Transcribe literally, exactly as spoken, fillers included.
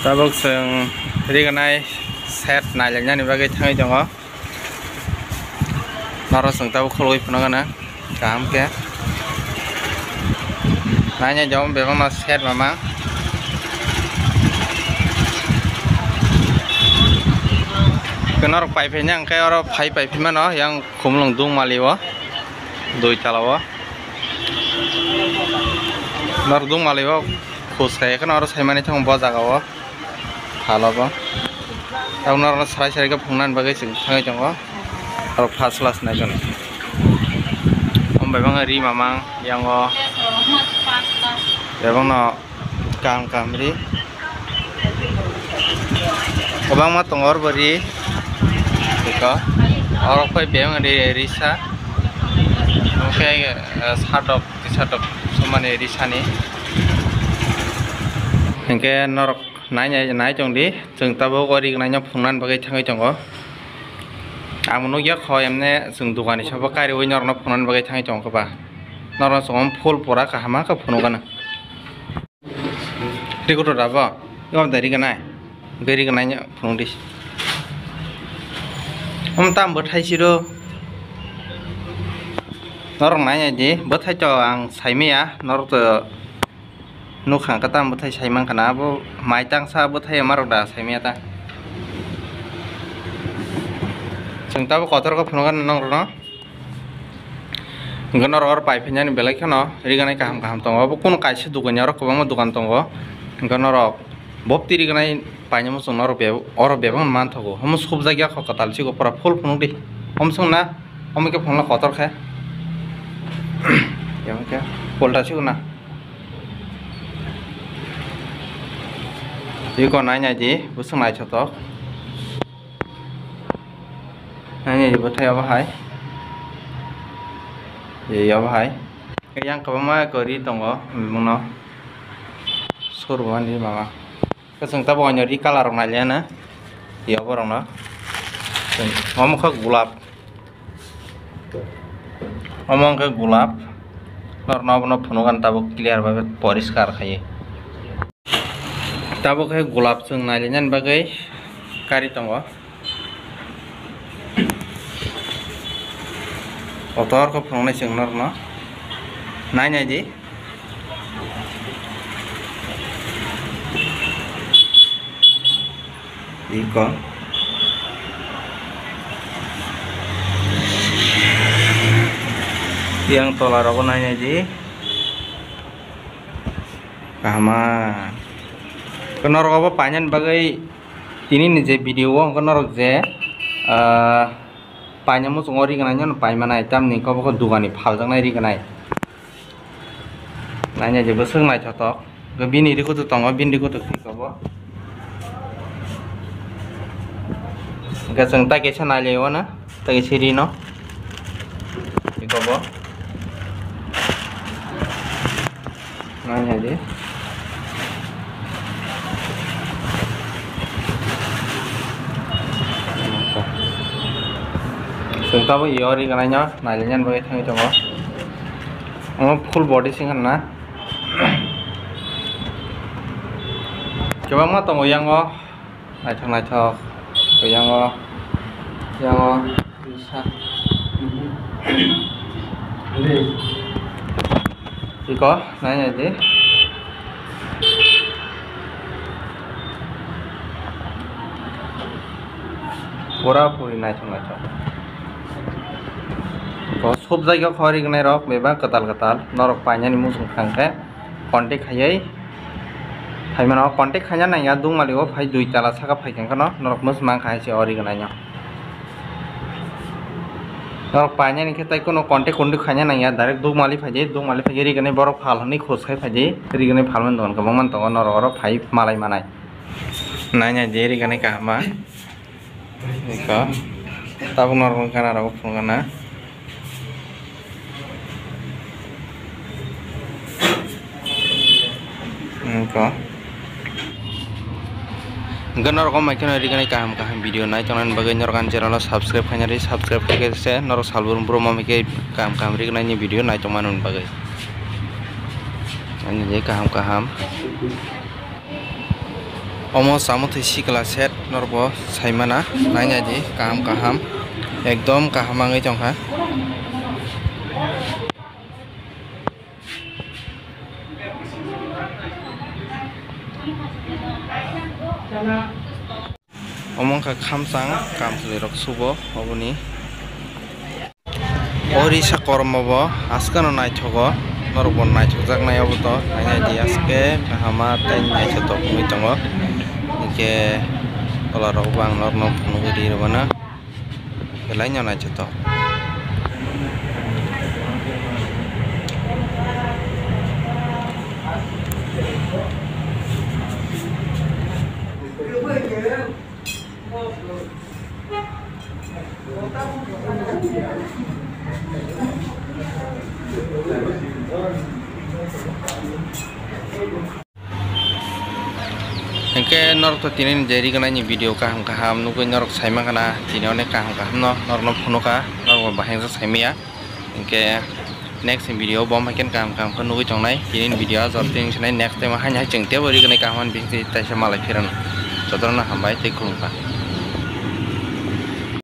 Tabuk chwng rignai set nailainani bagwi thangwi tongo. Norok chwng tabuk khulugwi phunukgana kaham khe. Naina jom bebakno set mamang. Norok pai phainya hwnkhe oro phai pai phimano yang khumlwng dungmali o dui tala o. Norok dungmali o khus khai kheno oro saimani thang bo jaga o. Phalogo. Tabuk norokno sarai sarai khe phunuknani bagwi chwng thangwi tongo. Aro first class nai tongo. Omo bai bangkha ri mamang yango. Bebakno kaham kaham ri. Kwbangma tongo oro bo ri. Eko. Oro khe bebak ri risa. Omo khe, eh, sadok, sadok sumani risani. Hinkhe norok Nai, nai, nai tong di, chwng tabuk o ri gwnai no phunuknani bagwi thangwi tongo. Ang bo nukya kho, emne chwng dukani sabo kariui norokno phunuknani bagwi thangwi tongo khe ba. Norokno chwng phul pura kaham khe phunukgana. Ri kutu da bo? Ri gwnai? Hwnkhe ri gwnai no phunuk di. Omo tamo bwthai siro. Norok nai, nai di, bwthai to ang saimaya, norok to Nukha khe tamo bwthai sai mankha na, abo mai tangsa bwthai ma rok da saimaya ta. Chwng tabuk kotor khe phunukgana norokno. Hwnkhe norok oro pai phainani belai kheno rignai kaham kaham tongo. Obo kunu kaisa dogan ya, oro kwbangma dogan tongo. Hwnkhe norok bopti rignai painani muchung norok be-, oro bebak manthogo. Omo subjak ya kho kwtal chikon pura full phunuk di. Omo chwng na, omo khe phunukla kotor khe. Yang khe polta chikon na. Iko nai nai di, bwswk naithotok. Nai nai di bwthai obo hai. Ei obo hai. Yang kwbangma kwrwi tongo, bumungno. Sur bo ani mama. Kwchwng tabuk ani ri colour rok nai liya na. Ei obo rokno. Omo khe gulab. Omo wngkha gulab. Norokno abono phunukgana tabuk clear bai poriskar khaiwi. Tabuk khe gulab chwng nailainani bagwi kari tongo. Kotor khe phunuknai chwng norokno. Nai nai di. Iko. Yang tola rogo nai nai di. Kahama. Khe norok obo painani bagwi tini ni je video o hwnkhe norok je, ah, paina muchungo rignai no paimanai tamni khe obo khe dugani phaljaknai rignai. Naina je bwswk naithotok. Bini ri kutu tongo, bini ri kutu thik obo. Hwnkhe chwng tai kaisa nai lai o na, tai kaisa ri no. Thik obo. Naina je. Chwng tabuk yo ri gwnai no, nai lai nani bagwi thangwi tongo. Omo full body se wngkha na. Kwbangma tongo yango, naithok naithok, yango, yango, iko, nai nai di. Pura puri naithok naithok. Bo sub jaga khori gnai rok bebak kwtal kwtal norok painani muchung thang khe contact khaiwi phaimano. Contact khaina nangya Dungmali o phai dui tala saka phai khe norok muchung mankha hai se ori gnai no. Norok painani khe tai kono contact contact khaina nangya, direct Dungmali phaidi, Dungmali phaidi rignai borok phal hwnwi khos khai phaidi, rignai phalmani dogan kwbangma tongo norok oro phai malai manai. Nai nai je rignai kaham ma. Iko. Tabuk norok wngkha na rok phunukgana. Iko. Hwnkhe norok o mai kheno rignai kaham kaham video nai tongnani bagwi norok ani channel o subscribe khainani, subscribe khaikhe se norok salbrum brum o mai khe kaham kaham rignai ni video nai tongmani bagwi. Ani je kaham kaham. Omo chamwi thwi sikla set norokbo saimana, nainai di kaham kaham, ekdom kaham wngwi tongkha. Omo wngkha khamchang, kamchwlwi rok subo oboni. O risa kormo bo askano naithogo, norokbo naithokjaknai obo to, nainai di aske kahama tei naithotok wngwi tongo. Hinkhe tola rok bo ang norokno phunugwi rw mano, belai no naithotok. Hinkhe norok to tini ni je rignai ni video kaham kaham nugwi norok saima khana, tini onek kaham kaham no norok no phunukha, norok bo bahai wngsa saimaya. Hinkhe next ni video bo haikheno kaham kaham khe nugwi tongnai. Tini ni video o jora tini sinai, next time haino hai chwng teibo rignai kaham hwnwi bisingtwi taisa malai phirano. Jotono hambai tei khulumkha.